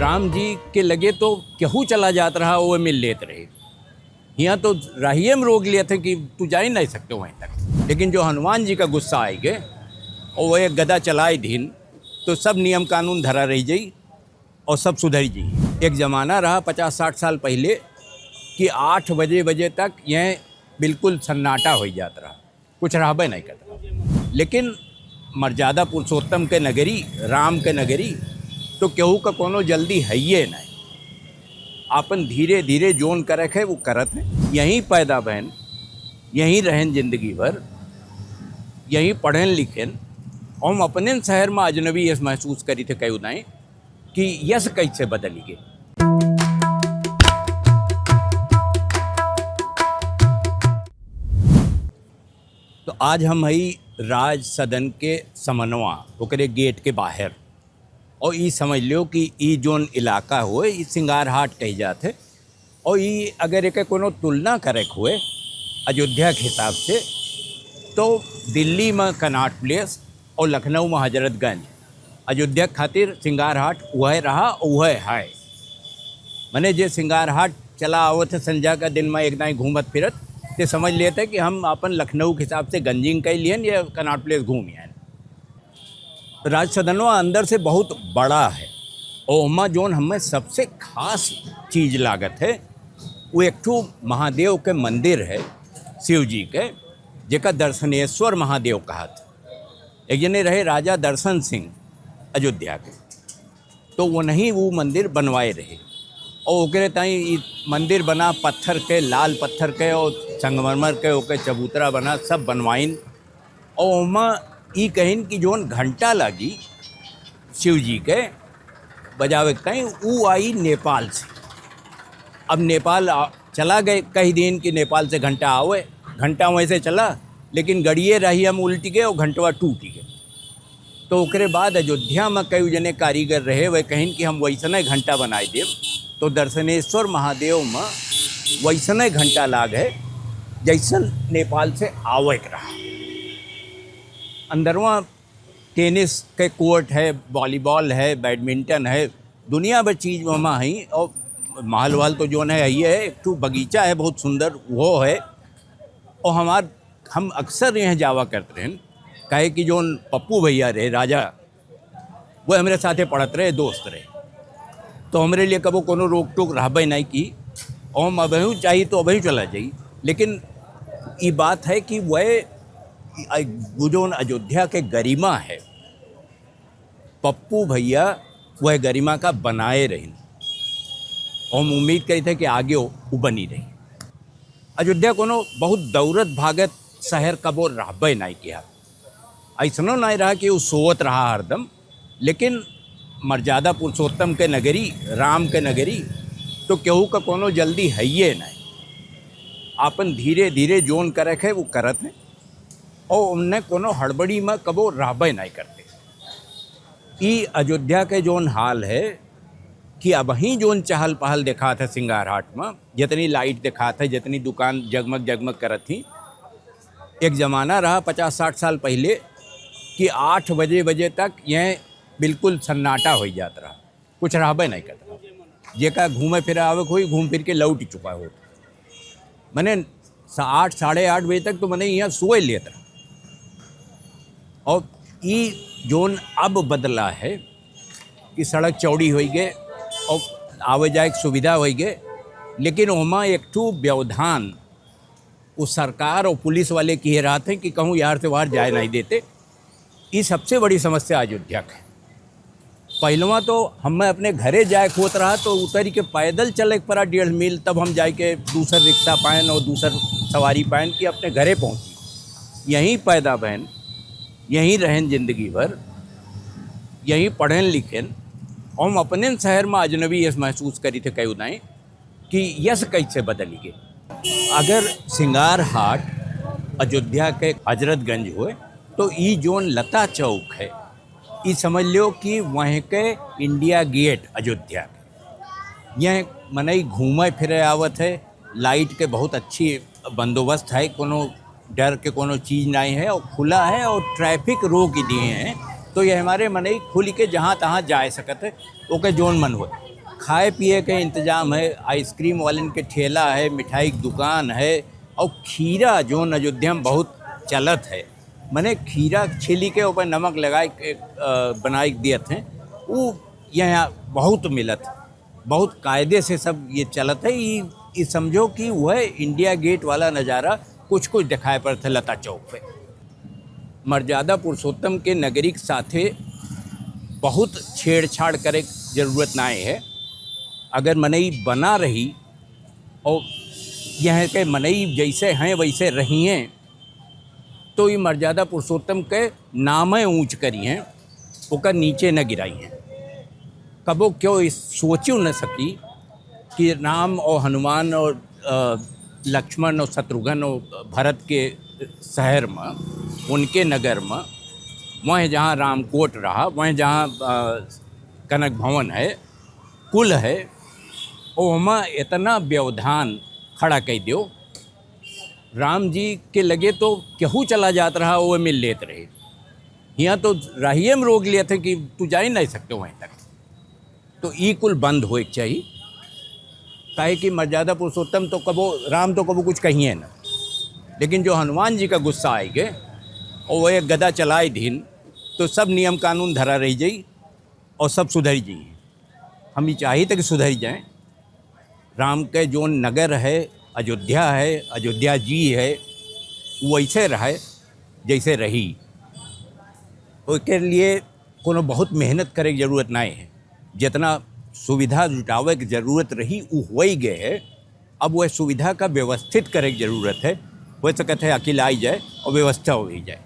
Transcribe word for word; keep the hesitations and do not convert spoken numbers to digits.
राम जी के लगे तो केहू चला जात रहा, वो मिल लेत रहे। हियाँ तो राहिए में रोक लिए थे कि तू जा ही नहीं सकते वहीं तक। लेकिन जो हनुमान जी का गुस्सा आएगे और वो एक गदा चलाए दीन, तो सब नियम कानून धरा रह जाई और सब सुधर जाई। एक जमाना रहा पचास साठ साल पहले कि आठ बजे, बजे तक यह बिल्कुल सन्नाटा हो जात रहा, कुछ रहबे नहीं करत रहा। लेकिन मर्यादा पुरुषोत्तम के नगरी, राम के नगरी, तो केहू का कोनो जल्दी हइये नहीं। आपन धीरे धीरे जोन करे के वो करत हैं। यहीं पैदा भएन, यहीं रहेन जिंदगी भर, यहीं पढ़ेन लिखेन। हम अपने शहर में अजनबी यस महसूस करी थे कई उदाई कि यस कैसे बदल गए। तो आज हम हई राज सदन के समनवा, ओकरे गेट के बाहर। और ई समझ लियो कि ई जोन इलाका होए, ई सिंगार हाट कही जात है। और ई अगर एके कोनो तुलना करे के होए अयोध्या के हिसाब से, तो दिल्ली में कनॉट प्लेस और लखनऊ में हजरतगंज, अयोध्या खातिर सिंगार हाट वह रहा और वह है। मने जे सिंगार हाट चला आवत है संझा का दिन में एक दाई घूमत फिरत, ते समझ लेते कि हम अपन लखनऊ के हिसाब से गंजिंग कई लियन या कनॉट प्लेस घूम आयन। राजसदनवा अंदर से बहुत बड़ा है। ओहमा जोन हमें सबसे खास चीज लागत है, वो एक ठो महादेव के मंदिर है, शिव जी के, जेका दर्शनेश्वर महादेव कहत। एक जने रहे राजा दर्शन सिंह अयोध्या के, तो वो नहीं वो मंदिर बनवाए रहे। और ओकरे ताई ई मंदिर बना पत्थर के, लाल पत्थर के और संगमरमर के, ओके चबूतरा बना, सब बनवाइन। और ओमा ई कहिन कि जोन घंटा लागी शिव जी के बजावे के ताई, ऊ आई नेपाल से। अब नेपाल आ, चला गए, कही दिन कि नेपाल से घंटा आवे, घंटा वहीं से चला, लेकिन गड़िए रही हम उल्टी गए और घंटवा टूटी गए। तो ओकरे बाद अयोध्या में कई जने कारीगर रहे, वह कहिन कि हम वैसने घंटा बनाए देब। तो दर्शनेश्वर महादेव में वैसने घंटा लाग है, जैसन नेपाल से आवे के रहा। अंदरवा टेनिस के कोर्ट है, वॉलीबॉल है, बैडमिंटन है, दुनिया भर चीज वहाँ है। और महल वहल तो जोन है, ये है, एक ठो बगीचा है बहुत सुंदर, वो है। और हमार, हम अक्सर यहाँ जावा करते रहें, काहे कि जोन पप्पू भैया रहे राजा, वो हमरे साथे पढ़त रहे, दोस्त रहे, तो हमरे लिए कबो कोनो रोक टोक रहबे नहीं की। और हम अबहू चाही तो अबहू चला जाई, लेकिन ई बात है कि वह, वो जोन अयोध्या के गरिमा है, पप्पू भैया वह गरिमा का बनाए रहिन। और हम उम्मीद करी थे कि आगे वो बनी रही। अयोध्या कोनो बहुत दौड़त भागत शहर कबो रहबे नहीं किया। ऐसनो नहीं रहा कि वो सोवत रहा हरदम, लेकिन मर्यादा पुरुषोत्तम के नगरी, राम के नगरी, तो केहू का कोनो जल्दी हइये नहीं। आपन धीरे धीरे जोन करे के वो करत हैं और उनने कोनो हड़बड़ी में कबो रहबे नहीं करते। ई अयोध्या के जोन हाल है कि अबहीं जोन चहल पहल देखात है सिंगार हाट में, जितनी लाइट देखात है, जितनी दुकान जगमग जगमग करत थी, एक जमाना रहा पचास साठ साल पहले कि आठ बजे, बजे तक यह बिल्कुल सन्नाटा हो जात रहा, कुछ रहबे नहीं करत रहा। जेका घूमे फिरे आवे कोई घूम फिर के लौट चुका हो। मने सा-, आठ, साढ़े आठ बजे तक तो मने यहाँ सोए लेत रहा। और ई जोन अब बदला है कि सड़क चौड़ी होई गए और आवे जाए के सुविधा होई गए, लेकिन ओमा एक ठो व्यवधान वो सरकार और पुलिस वाले किए रहत हैं कि कहूँ यार से बाहर जाए नहीं देते। ये सबसे बड़ी समस्या अयोध्या के। पहलवा तो हमें अपने घरे जाए के होत रहा तो उतरी के पैदल चले के पड़ा डेढ़ मील, तब हम जाए के दूसर रिक्शा पाएन और दूसर सवारी पाएन कि अपने घरे पहुँची। यहीं पैदा भएन, यहीं रहेन जिंदगी भर, यहीं पढ़ेन लिखेन। हम अपने शहर में अजनबी यस महसूस करी थे कई उदाई कि यस कैसे बदल गए। अगर सिंगार हाट अयोध्या के हजरतगंज होए तो ई जोन लता चौक है, ई समझ लियो कि वहीं के इंडिया गेट अयोध्या के। यह मनई घूमे फिरे आवत है, लाइट के बहुत अच्छी बंदोबस्त है, कोनो डर के कोनो चीज नहीं है और खुला है और ट्रैफिक रोक ही दिए हैं, तो ये हमारे मनई खुल के जहाँ तहाँ जा सकत है, ओके जोन मन हो। खाए पिए के इंतजाम है, आइसक्रीम वालन के ठेला है, मिठाई के दुकान है, और खीरा जौन अयोध्या में बहुत चलत है, मने खीरा छीली के ऊपर नमक लगाए के, अ, बनाए के दियत हैं, उ यहाँ बहुत मिलत, बहुत कायदे से सब ये चलत है। ई, ई समझो कि वह इंडिया गेट वाला नज़ारा कुछ कुछ दिखाई पड़त है लता चौक पे। मर्यादा पुरुषोत्तम के नगरी के साथे बहुत छेड़छाड़ करे के जरूरत नाहीं है। अगर मनई बना रही और यहाँ के मनई जैसे हैं वैसे रहिए, तो ई मर्यादा पुरुषोत्तम के नामे ऊँच करिहें, ओकर नीचे न गिराइहें। कबो क्यों ई सोचियो न सकी कि राम और हनुमान और, अ, लक्ष्मण और शत्रुघ्न और भरत के शहर में, उनके नगर में, वह जहाँ रामकोट रहा, वह जहाँ, अ, कनक भवन है, कुल है, ओहमा इतना व्यवधान खड़ा कइ दियो। राम जी के लगे तो केहू चला जात रहा, वो मिल लेत रहे। हियाँ तो राहिए में रोक लियत है कि तू जा ही नहीं सकते वहीं तक। तो ई कुल बंद होए के चाहिए, काहे कि मर्यादा पुरुषोत्तम तो कबो, राम तो कबो कुछ कहिए ना, लेकिन जो हनुमान जी का गुस्सा आइ गए और वो एक गदा चलाए दिन, तो सब नियम कानून धरा रह जाई और सब सुधर जाई। हम ई चाहित कि सुधर जाए। राम के जौन नगर है, अयोध्या है, अयोध्या जी है, वो वैसे रहे जैसे रही। ओके लिए कोनो बहुत मेहनत करे के जरूरत नाहीं है। जितना सुविधा जुटावे के जरूरत रही, उ होइ गए है। अब वह सुविधा का व्यवस्थित करे के जरूरत है। हो सकत है अकिल आई जाए और व्यवस्था होइ जाए।